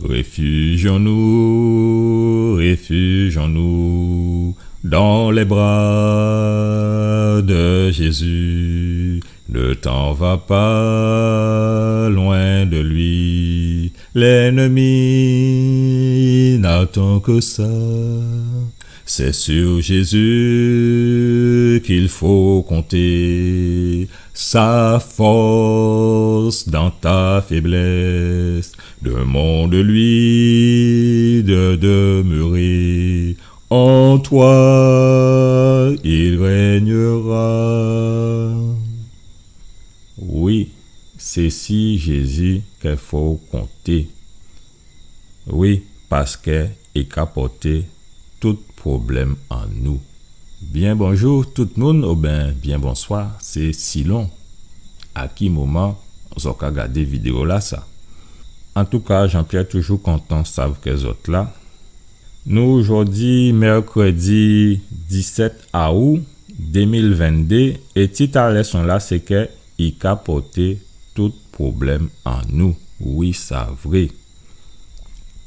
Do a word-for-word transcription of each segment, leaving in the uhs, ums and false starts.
Réfugions-nous, réfugions-nous dans les bras de Jésus. Ne t'en vas pas loin de lui. L'ennemi n'attend que ça. C'est sur Jésus qu'il faut compter. Sa force dans ta faiblesse. Demande-lui de demeurer en toi, il régnera. Wi, sé si Jézi kè fo konté. Wi, paskè i ka pòté tout pwoblèm an nou. Byen bonjou tout moun, oben byen bonswa, sé silon a ki moman zò ka gadé vidéo-lasa. Antouka, Jean-Pierre toujou kontan sav kè zòt la. Nou jòdi mèkrédi disèt aou dé mil venndé, é tit a lèson-la sé kè i ka pòté tout pwoblèm an nou. Wi, sa vré.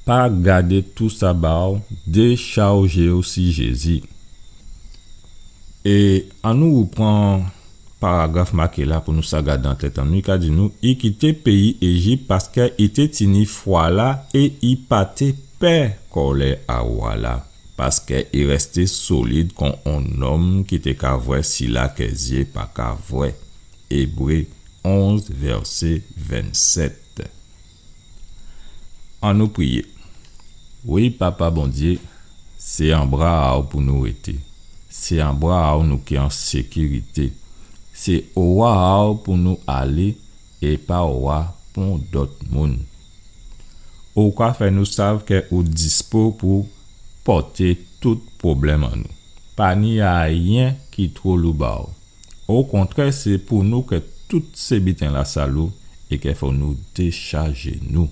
Pa gadé tousa ba'w, déchajé'w si Jézi. É annou rèpran paragraf maké-la pou nou sa gadé an tèt an nou. I ka di nou, i kité péyi Éjip paskè i té tini fwa-la é i pa té pè kòlè a wa-la, paskè i rèsté solid kon on nonm ki té ka vwè sila kè zyé pa ka vwè. Ébré onz, vèsé vennsèt. Annou priyé. Wi, Papa Bondyé, sé an bra a'w pou nou rété. Sé an bra a'w nou ké an sékirité. Sé owa a'w pou nou alé é pa owa pon dòt moun. Ou ka fè nou sav kè ou dispo pou pòté tout pwoblèm an nou. Pa ni ayen ki two lou ba'w. Okontrè, sé pou nou kè tout sé biten-lasa lou é kè fò nou déchajé nou.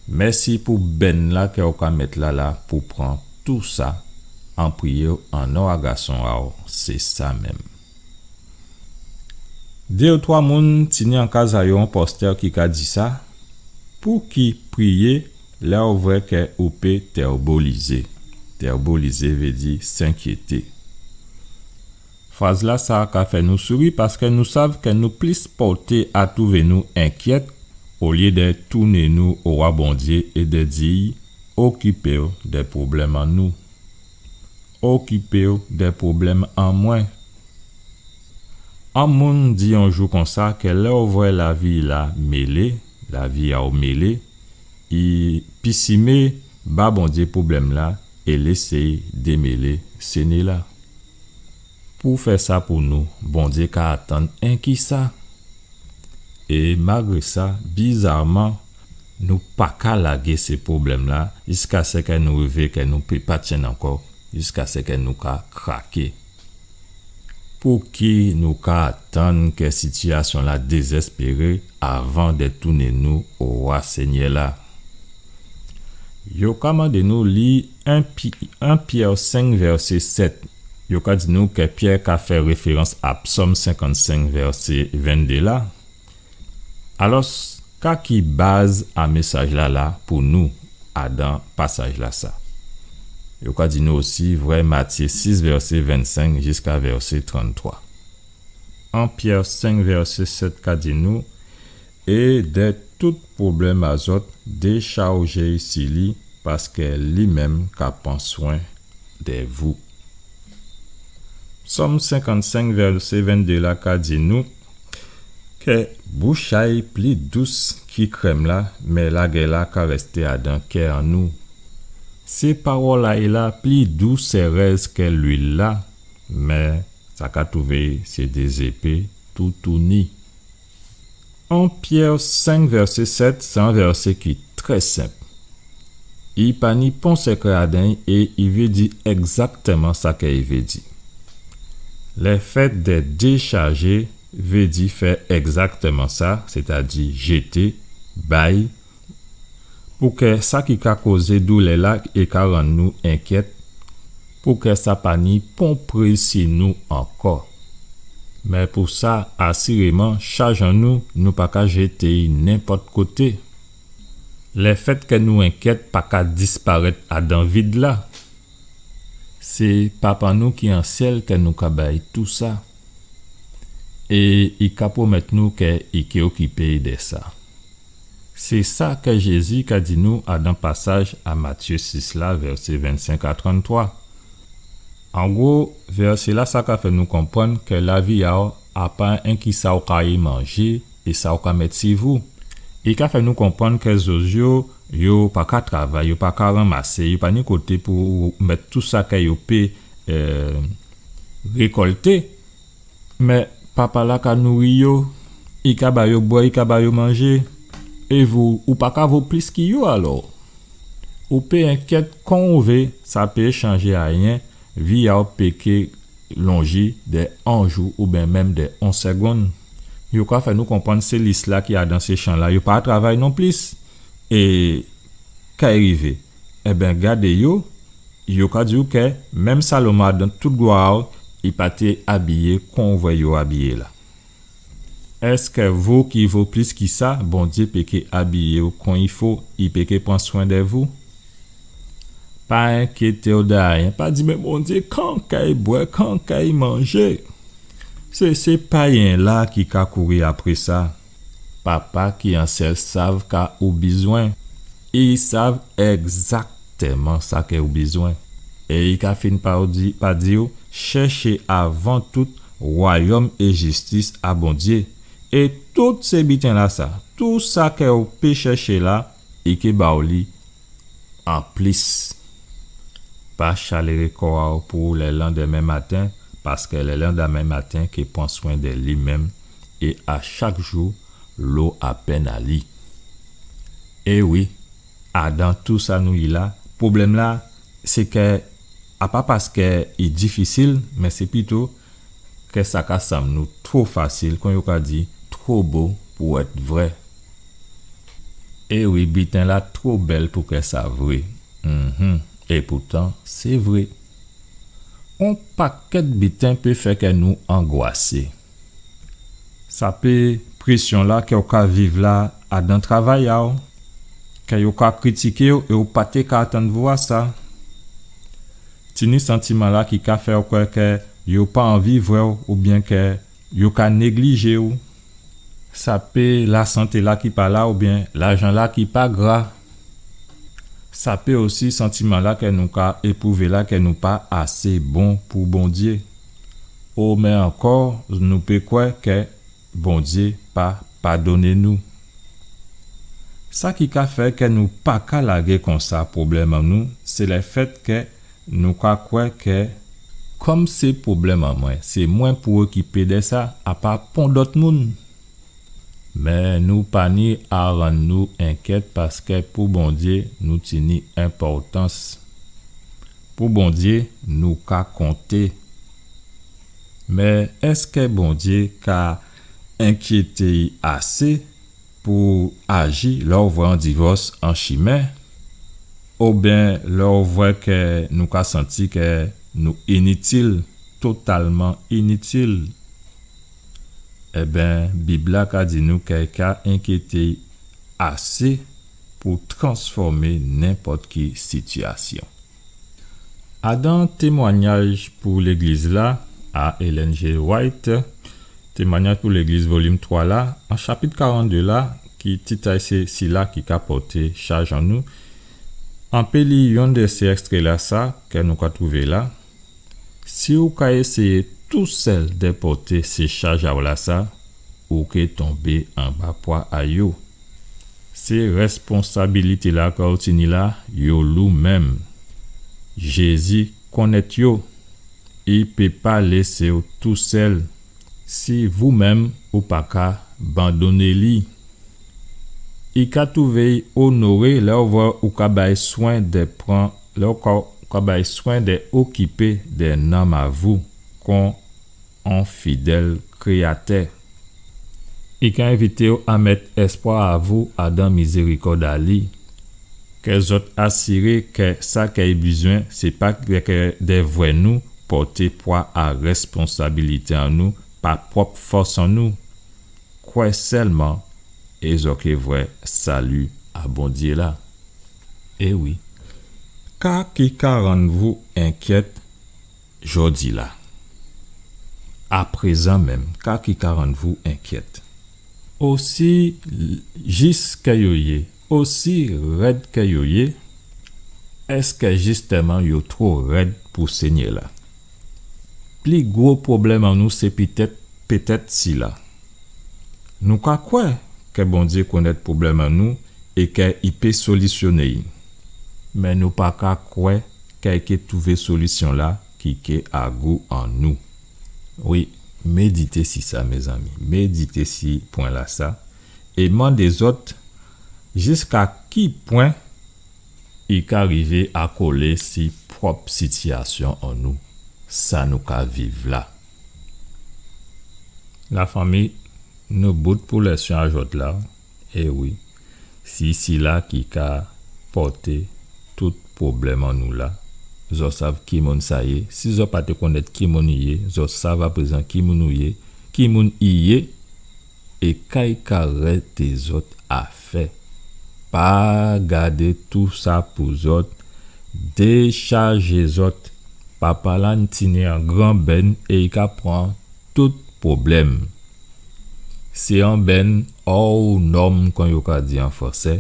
Mèsi pou bèn-la kè ou ka mèt la la pou pran tousa, an priyé'w an non a Gason a'w, sé sa menm. Dé ou twa moun tini an kaz a yo on pòstè ki ka di sa, pou ki priyé lè ou vwè kè ou pé tèbolizé. Tèbolizé vé di s'inquiéter. Fraz-lasa ka fè nou souri paskè nou sav kè nou plis pòté a twouvé nou enkyèt olyé dè touné nou owa Bondyé é dè di'y, okipé'w dè pwoblèm an nou. Okipé'w dè pwoblèm an mwen. On moun di on jou konsa kè lè ou vwè lavi-la mélé, lavi a'w mélé, i pisimé ba Bondyé pwoblèm-la é lésé'y démélé sé né-la. Pou fè sa pou nou, Bondyé ka atann enki sa. É malgré sa, bizarman, nou pa ka lagé sé pwoblèm-la jiskaskè nou rivé kè nou pé pa tyenn ankò, jiskaskè nou ka kraké. Pou ki nou ka atann kè sitiyasyon-la dézèspéré avan dè touné nou owa Sényè-la? Yo ka mandé nou li en Pi-, en Pyè senk vèsé sèt. Yo ka di nou kè Pyè ka fè référans a Psòm senkannsenk vèsé venndé la. Alò, ka ki baz a mésaj-la la pou nou adan pasaj-lasa? Yo ka di nou osi vwè Matyé sis vèsé vennsenk jiska vèsé tranntwa. En Pyè senk vèsé sèt ka di nou, é dè tout pwoblèm a zòt, déchajé'y si li, paskè li menm ka pran swen dè vou. Psòm senkannsenk vèsé venndé la ka di nou, kè bouch a'y pli dous ki krèm-la, mé lagè-la ka rèsté adan kè an nou. Sé pawòl a'y la pli dousèrèz kè lwil-la, mé sa ka twouvé sé dé zépé toutouni. En Pyè senk vèsé sèt, sé on vèsé ki trè senp. I pa ni pon sèkrè adan'y é i vé di ègzaktèman sa kè i vé di. Lèfèt dè déchajé vé di fè ègzaktèman sa, sétadi jété, bay, pou kè sa ki ka kozé doulè-la é ka rann nou enkyèt, pou kè sa pa ni pon pri si nou ankò. Mé pou sa, asiréman, chaj an nou, nou pa ka jété'y nenpòt koté. Lèfèt kè nou enkyèt pa ka disparèt adan vid-la. Sé Papa nou ki an syèl kè nou ka bay tousa. É i ka pwomèt nou kè i ké okipé dè sa. Sé sa kè Jézi ka di nou adan pasaj a Matyé sis la, vèsé vennsenk a tranntwa. An gwo, vèsé-la sa ka fè nou konprann kè lavi a'w a pa enki sa ou ka manjé é sa ou ka mèt si vou. I ka fè nou konprann kè zozyo, yo pa ka travay, yo pa ka ranmasé, yo pa ni koté pou mèt tou sa kè yo pé, eh, rékòlté. Mé Papa-la ka nouri yo, i ka ba yo bwè, i ka ba yo manjé. É vou, ou pa ka vo plis ki yo alò? Ou pé enkyèt kon ou vé, sa pé chanjé ayen, vi a'w pé ké lonji dè on jou oubyen menm dè on sègonn. Yo ka fè nou konprann sé lis-la ki adan sé chan-la, yo pa travay non plis. É ka i rivé? Ében, gadé yo, yo ka di'w kè menm Salomon adan tout glwa a'w, i pa té abiyé kon ou vwè yo abiyé la. Èskè vou ki vo plis ki sa, Bondyé pé ké abiyé'w kon i fo, i pé ké pran swen dè vou? Pa enkyété'w dè ayen, pa di, "Mé Bondyé, kan kay bwè, kan kay manjé?" Sé, sé payen-la ki ka kouri apré sa. Papa ki an syèl sav ka ou bizwen. I sav ègzaktèman sa kè ou bizwen. É i ka fin pa ou di, pa di'w, chèché avan tout wayòm é jistis a Bondyé. É tout sé biten-lasa, tou sa kè ou pé chèché la, i ké ba'w li an plis. Pa chaléré kò a'w pou lè landèmen maten, paskè lè landèmen maten ké pran swen dè li menm, é a chak jou lo a penn a li. É wi, adan tou sa nou yé la, pwoblèm-la, sé kè, a pa paskè i difisil, mé sé pito kè sa ka sanm nou two fasil, kon yo ka di, two bo pou èt vré. É wi, biten-la two bèl pou kè sa vré. Mhm. É poutan, sé vré. On pakèt biten pé fè kè nou angwasé. Sa pé présyon-la kè ou ka viv la adan travay a'w, kè yo ka kritiké'w é ou pa té ka atann vou a sa. Tini santiman-la ki ka fè'w kwè kè yo pa anvi vwè'w oubyen kè yo ka néglijé'w. Sa pé lasanté-la ki pa la oubyen lajan-la ki pa gra. Sa pé osi santiman-la kè nou ka épwouvé la kè nou pa asé bon pou Bondyé. O mé ankò, nou pé kwè kè Bondyé pa padonné nou. Sa ki ka fè kè nou pa ka lagé konsa pwoblèm an nou, sé lèfèt kè nou ka kwè kè, kòm sé pwoblèm an mwen, sé mwen pou okipé dè sa, a pa pon dòt moun. Mé nou pa ni a rann nou enkyèt paskè pou Bondyé, nou tini enpòtans. Pou Bondyé, nou ka konté. Mé èskè Bondyé ka enkyété'y asé pou aji lè ou vwè on divòs an chimen, oubyen lè ou vwè kè nou ka santi kè nou initil, totalman initil? Ében, Bib-la ka di nou kè i ka enkyété'y asé pou transfòmé nenpòt ki sitiyasyon. Adan Témwanyaj pou Légliz-la, a Ellen G. White, Témwanyaj pou Légliz, volim twa la, an chapit karant-dé la, ki tit a'y sé Sila ki ka pòté chaj an nou, an pé li yonn dè sé èkstré-lasa kè nou ka twouvé la. Si ou ka éséyé tousèl dè pòté sé chaj a'w lasa, ou ké tonbé anba pwa a yo. Sé rèsponsabilité-la kè ou tini la, yo lou menm. Jézi konnèt yo. I pé pa lésé'w tousèl si vou menm ou pa ka bandonné li. I ka twouvé'y onoré lè ou vwè ou ka bay swen dè pran, lè ou ka, ou ka bay swen dè okipé dè nanm a vou kon on fidèl Kréyatè. I ka envité'w a mèt èspwa a vou adan mizérikòd a li. Kè zòt asiré kè sa kè i bizwen, sé pa kè dè vwè nou pòté pwa a rèsponsabilité an nou pa pwòp fòs an nou. Kwè sèlman, é zòt ké vwè sali a Bondyé-la. É wi. Ka ki ka rann vou enkyèt jòdi-la? Aprézan menm, ka ki ka rann vou enkyèt? Osi l-, jis kè yo yé, osi rèd kè yo yé, èskè jistèman yo two rèd pou Sényè-la? Pli gwo pwoblèm an nou sé pétèt, pétèt sila. Nou ka kwè kè Bondyé konnèt pwoblèm an nou é kè i pé solisyoné-y. Mé nou pa ka kwè kè i ké twouvé solisyon-la ki ké a gou an nou. Wi, médité si sa, mézanmi. Médité si pwen-lasa. É mandé zòt jiska ki pwen i ka rivé a kolé si pwòp sitiyasyon an nou, sa nou ka viv la. Lafanmi, nou bout pou lèson a jòdi-la. É wi, si sila ki ka pòté tout pwoblèm an nou la, zòt sav ki moun sa yé. Si zòt pa té konnèt ki moun i yé, zòt sav aprézan ki moun ou yé, ki moun i yé, é ka i ka rété zòt a fè. Pa gadé tousa pou zòt, déchajé zòt. Papa-la tini on gran bèn é i ka pran tout pwoblèm. Sé on bèn hors norme, kon yo ka di an fransé,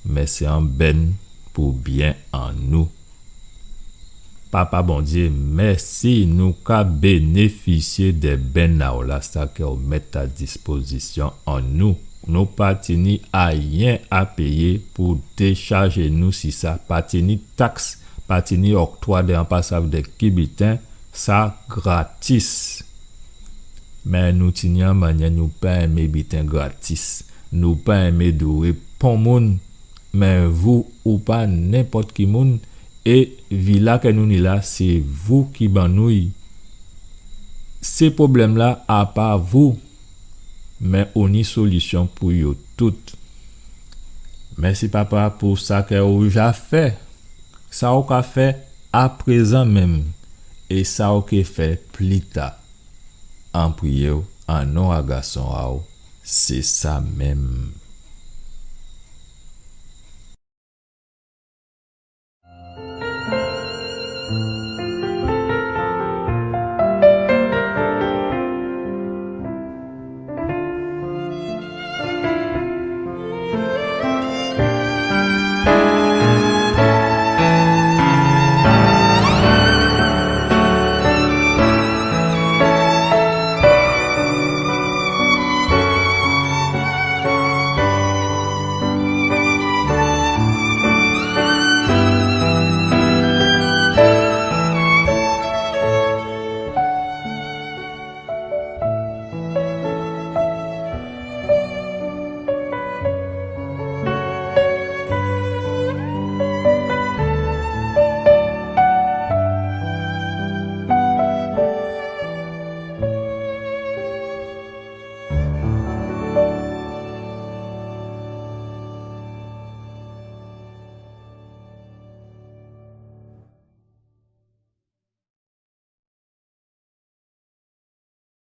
mé sé on bèn pou byen an nou. Papa Bondyé, mèsi, nou ka bénéfisyé dè bèn a-w la, sa kè ou mèt a dispozisyon an nou. Nou pa tini ayen a péyé pou déchajé nou si sa, pa tini taks, pa tini oktwa dè an pa sav dè ki biten, sa gratis. Mé nou tini on mannyè, nou pa enmé biten gratis. Nou pa enmé dwé pon moun, mé vou, ou pa nenpòt ki moun, é vi-la kè nou ni la, sé vou ki ban nou-y. Sé pwoblèm-la, a pa vou, mé ou ni solisyon pou yo tout. Mèsi, Papa, pou sa kè ou ja fè, sa ou ka fè aprézan menm, é sa ou ké fè pli ta. An priyé-w, an non a Gason a-w, sé sa menm.